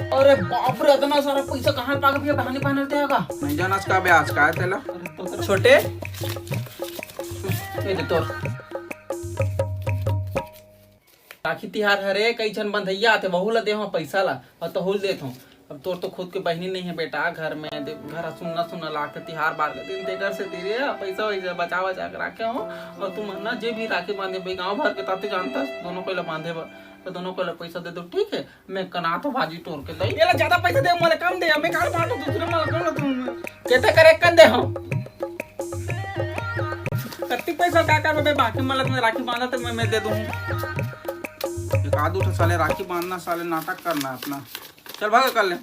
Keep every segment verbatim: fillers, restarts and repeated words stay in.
अरे बाप रे, इतना सारा पैसा कहाँ ले पागे भैया, बहाने बहाने देगा। नहीं जाना आज का ब्याज का है तेला। अरे तो छोटे, ये दे तोर। राखी तिहार हरे, कई झन बंधइया आथे, वहू ला देहूँ पैसा ला, और तहू ला देत हूँ। अब तोर तो खुद के बहिनी नहीं है बेटा घर में, दे-, घर सुन्ना सुन्ना लागथे तिहार बार के दिन, तेकर से तेरे पैसा वैसा बचा बचा के राखे हो। और तुम ना जे भी राखी बांधे भाई गाँव भर के ताते जानता दोनों कोई ला बांधे बर, तो दोनों कोई ला पैसा दे दो, ठीक है? मैं कना तो भाजी तोर के दई। ये ला ज्यादा पैसा दे, मोला कम दे, मैं काल बांटो दूसरे में कौन तुम केते करे कन दे हो। कत्ती पैसा का कर बे, बाकी मला तुम्हें राखी बांधा तो मैं, मैं दे दूँ। एक आध उठा साले राखी बांधना, साले नाटक करना अपना। चल भाग कर ले।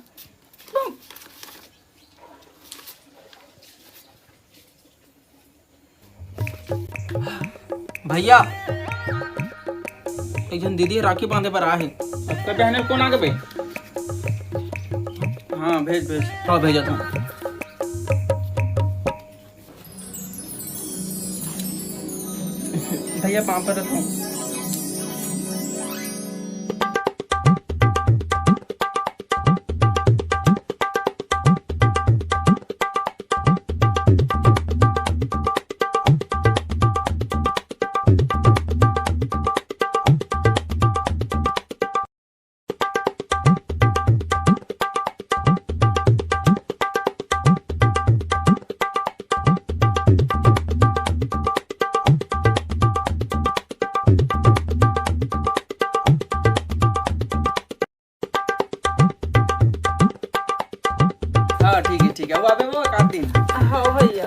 भैया, एक झन दीदी राखी बांधे बर आ हे। अब कब जाने कौन आगे बे? हाँ, भेज, भेज। हाँ, भेजत हूँ। भैया, पाँव परत हूँ। हाँ, ठीक है, ठीक है। वो अबे वो काट दी। हाँ भैया।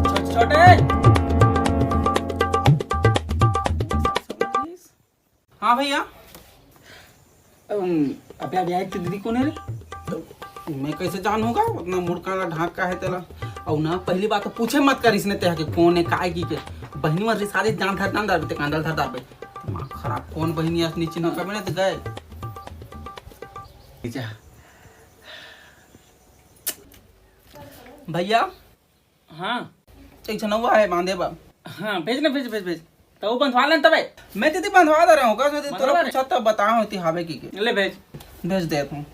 छो-, छोटे। हाँ भैया। अम, अबे, अबे, आए तो दीदी कौन है रे? मैं कैसे जानूंगा? उतना मुड़का ला ढाक का है तेला। और ना, पहली बात तो पूछे मत कर इसने तेहा के कौन है, काय की के। बहिनी मर रिसाले जान धर, जान धर, ते कांदल धर, धर बे। दिमाग खराब, कौन बहिनी असनी चिन्ह का मैंने तो गए। जा। भैया। हाँ। एक झन अउ आहे बांधे बर। हाँ, भेज ना, भेज, भेज, भेज। तो वो बंधवा लेन तबे। मैं दीदी बंधवा दे रहा हूँ, कस दीदी तोरा बंधवा दे। पूछा तब बताओ होती हावे की के। ले भेज। भेज देत हूँ।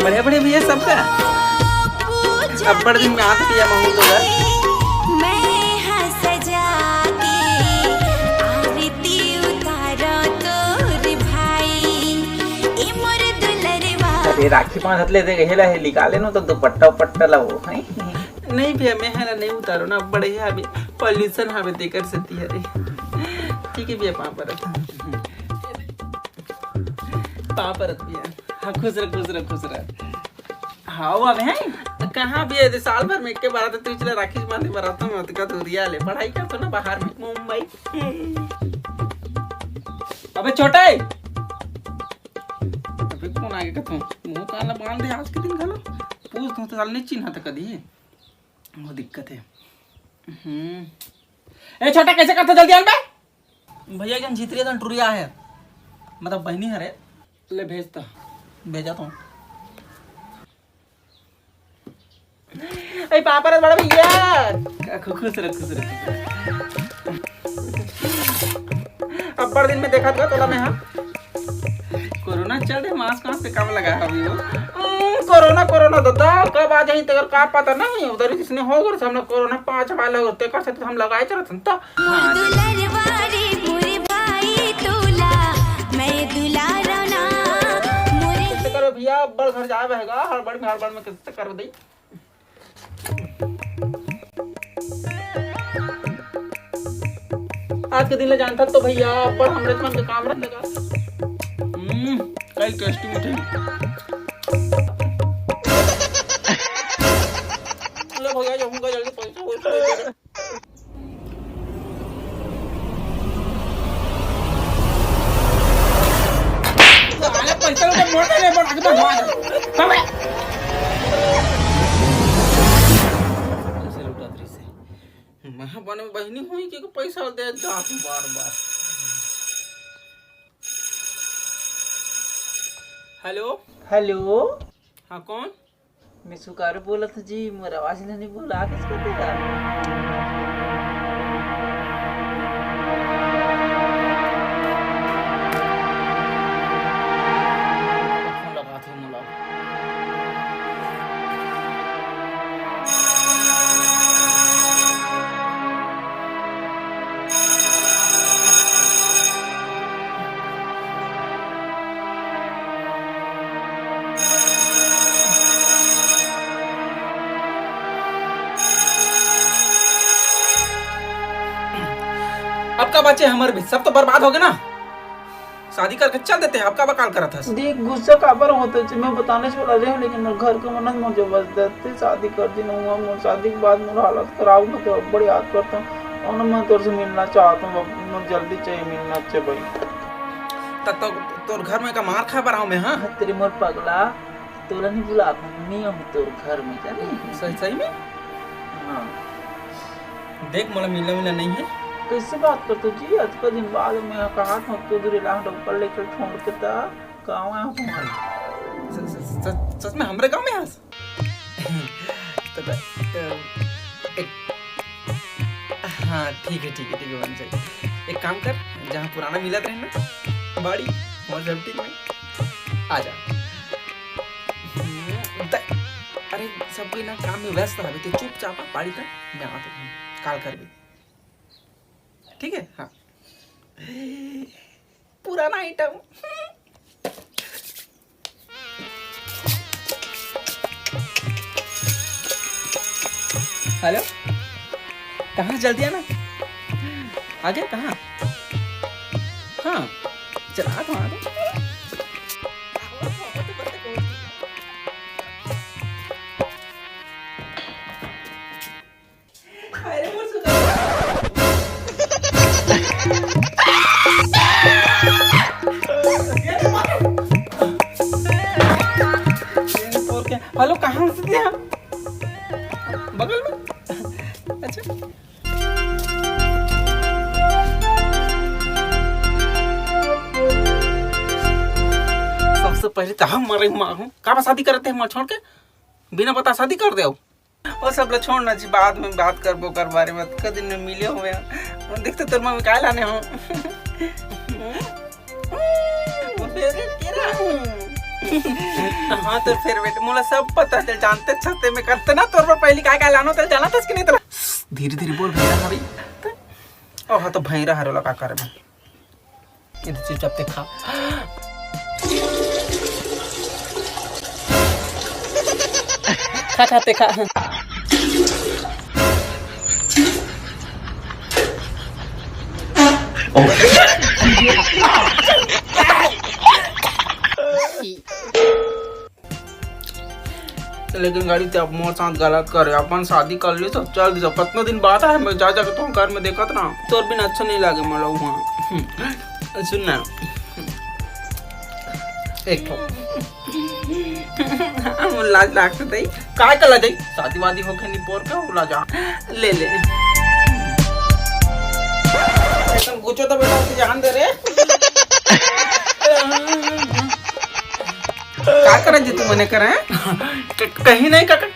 बढ़िया, बढ़िया भैया सबका। अब्बड़ दिन में आत पिया महू तो घर। मैं हा सजा के आरती उतारा तोर भाई, ए मोर दुलरवा। अरे राखी बांधत ले दे गहेला है, निकाले नो तो दुपट्टा उपट्टा ला वो, हैं? नहीं भैया, मैं है ना नहीं उतारो ना, बढ़िया अभी पॉल्यूशन हवे तेकर सेती हरे। ठीक है भैया, पाँव परत। पाँव परत भैया। हाँ, खुश रह, खुश रह, खुश रह। हाँ, वो अब है। कहाँ भी है, साल भर में एक के बार तो तू चला राखी बांधे बर आता मैं, तो का दूरिया ले, पढ़ाई कर तो ना बाहर में, मुंबई। अबे छोटे, अबे कौन आगे का तू? मुंह काला बांध दे आज के दिन घलो। पूछ तू तो साल नहीं चिन्हा था कदी। वो दिक्कत है। हम्म। ए छोटा, कैसे करता, जल्दी आन बे। भैया, एकदम झितरिया एकदम टुरिया है, मतलब बहिनी हरे। ले भेज तो। भेजा तो। ए पापा रे बड़ा भैया। खु-, खुश रह, खुश रह, खुश रह। अब्बड़ दिन में देखत गा तोला मैं, हाँ। कोरोना चल रहे, मास्क वास्क के काम लगा है अभी वो। हम्म, कोरोना, कोरोना दादा, कब आ जाही तेकर का पता नहीं। उधर ही किसने हो गए, हमने कोरोना पाँच वाला होते कर सकते, हम लगाए चलत हन तो। हाँ, दुलरवा रे मोरे भाई तोला, मैं दुलारना मोरे। कैसे करो भैया, अब्बड़ घर जाए बहेगा, हड़बड़ में, हड़बड़ में कैसे करो दई। आज के दिन ले जानता तो भैया, अब्बड़ हमरे मन के काम रहने का। हम्म, कई टेस्टी मिठाई। ले भैया, जाऊंगा जल्दी, पैसा वैसा दे दे। साले पैसा उठा, मोड़ दे, मोड़ आगे बढ़वा दे। अबे। पैसे लुटा दे से। मैं बने बहिनी हुई कि पैसा दे जा बार बार। हेलो। हेलो। हाँ, कौन? मैं सुकारू बोलत हूँ जी, मोर आवाज ल नहीं भुला के सकते का? फोन लगात हे मोला। अब का बाचे हमर बीच? सब तो बर्बाद हो गए ना। शादी करके चल देते हैं, अब का बकाल करत हस? देख, गुस्सा काबर होत हे, मैं बताने वाला रहे, लेकिन मोर घर के मन मोर जबरदस्ती शादी कर दिन हुआ। मोर शादी के बाद मोर हालत खराब होत हे, बड़ी याद करता हूँ। और मैं तोर से मिलना चाहता हूँ बाबू, मैं जल्दी चाहिए, मिलना चाहिए भाई। त-, तो, तोर घर में का मार खाए बर आऊं मैं, हाँ? तेरे मोर पगला, तोला नहीं बुला, मैं हूँ तोर घर में, जाने? सही, सही में? हाँ। देख, मोला मिलना मिलना नहीं है। कैसे बात करते जी? अतका दिन बाद मैं कहा था, तो दूर इलाका ऊपर लेकर छोड़ के था, गाँव आया तुम्हारे। स-, स-, स-, सच में हमरे गाँव में हस? तो ब-, अ, एक, हाँ, ठीक है, ठीक है, ठीक है, बन जाए। एक काम कर, जहाँ पुराना मिलत रहे ना, बाड़ी, मोर झपटी में, आ जा। हम्म, त-, अरे, सब कोई ना काम में व्यस्त रहबे, तो चुपचाप आ, बाड़ी तक मैं आते हूँ, कॉल करबे। ठीक है, हाँ। पुराना आइटम। हेलो, कहाँ? जल्दी आना। आ गया? कहाँ? हाँ, चला तो, आ तो। अरे, मोर सुगा। हेलो, कहाँ से थे आप? बगल में। अच्छा। सबसे पहले तो हम मरे माँ हूँ। का बा शादी करते हैं, मोर छोड़ के बिना बता शादी कर दे। ओ सब ला छोड़ ना जी, बाद में बात करबो ओकर बारे में। अतका दिन में मिले हुए हैं। देख तो तोर मम्मी काय लाने हो। वो फेवरेट केरा। हाँ, तोर फेवरेट। मोला सब पता चल, जानते छते में करते ना तोर पर पहली काय काय लानो तेल जाना था कि नहीं तेरा। धीरे धीरे बोल भैया, हाँ भाई। ओ हाँ, तो भैरा हरे लगा कर में। ये तो चुपचाप ते खा। खा, खा, ते खा। लेकिन गाड़ी ते अब मोर साथ गलत करे, अपन शादी कर ली तो चल दी, कतनो दिन बाद आए, मैं जा जाके तुम घर में देखत ना, तोर बिना अच्छा नहीं लागे मोला वहाँ। हम्म, सुन ना, एक ठो हम लाज लागत दई, काय का लाज आई? शादी वादी होके नहीं पोर का उला जा, ले ले। एकदम गुचो तो बेटा, उसे जान दे रे। का करे जी तू मने करे? क-, कहीं नहीं काका।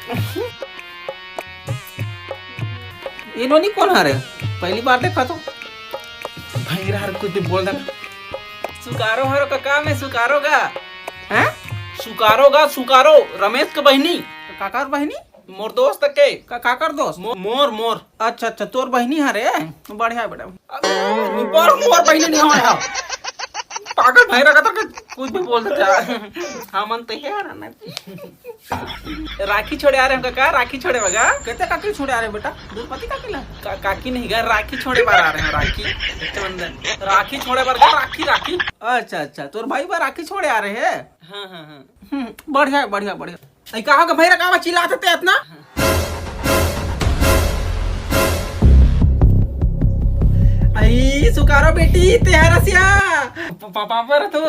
ये नोनी कौन हरे? पहली बार देखा तो। भैरा हर कुछ भी बोल देना। सुकारो हरो काका, मैं सुकारो गा। हैं? सुकारो गा, सुकारो, रमेश के बहिनी। काकर बहिनी? मोर दोस्त के। का, काकर दोस्त? मो-, मोर, मोर। अच्छा, अच्छा, तोर बहिनी हरे? बढ़िया बेटा। अबे, मोर, मोर बहिनी नहीं होय हा। पागल भाई रखा था कि कुछ भी बोल देता। हाँ, मन तो है ना। राखी छोड़े आ रहे हम काका, राखी छोड़े बगा। कहते काकी छोड़े आ रहे बेटा? दुर्पति काकी ला? का-, काकी नहीं गा, राखी छोड़े बार आ रहे हैं, राखी। रक्षाबंधन। राखी छोड़े बार का, राखी, राखी। अच्छा, अच्छा, तोर भाई बार राखी छोड़े आ रहे हैं? हाँ, हाँ, हाँ। हम्म, बढ़िया है, बढ़िया, बढ़िया। आई, कहाँ का भैरा, कहाँ चिल्लात हे ते इतना? आई, सुकारो बेटी, ते हरसिया। प-, प-, पापा रे तू।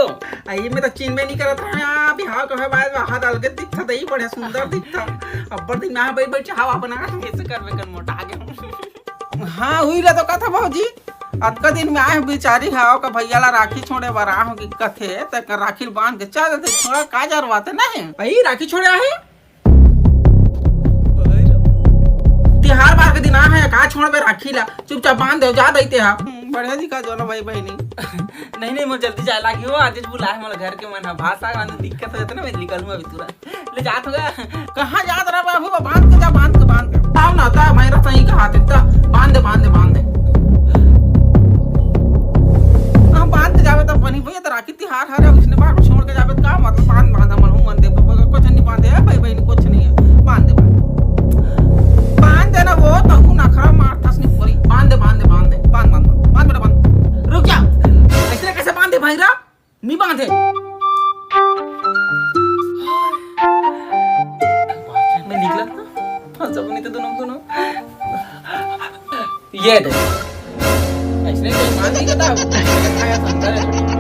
आई, मैं तो चिन्हबे नहीं करत रहा, बिहाव के बाद हाथ अलगे दिखता, दही बड़े सुंदर दिखता। अब्बर दिन में बैठ बैठ चाहवा बना। कैसे करबे कर मोटा आगे। हाँ, हुई रहा तो का था भौजी? अतका दिन में आए बिचारी ह, ओकर भैया ला राखी छोड़े बर आए हो कि कथे, त राखी बांध के चल देते, छोड़ा का जरूरत है नहीं। भाई राखी छोड़े आहे। तिहार बार के दिन आ है, का छोड़बे राखी ला? चुपचाप बांध दे, जा दई ते हा। हम्म, बढ़िया जी का जोनो भाई बहिनी। नहीं, नहीं, मोर जल्दी जाए लागी हो, आदेश बुलाए मोला घर के मन ह, भात साग रांधे दिक्कत हो जाता ना, मैं निकलूँ अभी तुरंत। ले जात होगा। कहाँ जात रहा बाबू? बांध के जा, बांध के, बांध के। ताव ना, ताव, भाई रहा सही कहा थे, ता, बांध दे, बांध दे, बांध दे। हाँ, बांध के जावे तो बनी भैया, तो राखी तिहार हरे, उसने बार छोड़ के जावे तो का मतलब? बांध, बांध, हमन हूँ मन दे, कुछ नहीं बांधे है भाई, बहन कुछ नहीं है, बांध दे, बांध। बांध दे ना वो, तो हूँ नखरा मारता नहीं पूरी। बांध दे, बांध दे, बांध दे, बांध, बांध, बांध, बांध बेटा, बांध। रुक जा, ऐसे कैसे बांध दे भाई रा? नहीं बांधे। मैं निकला था, फंस जाऊँ नहीं तो दोनों, दोनों। ये दे। ऐसे नहीं, बांध नहीं करता।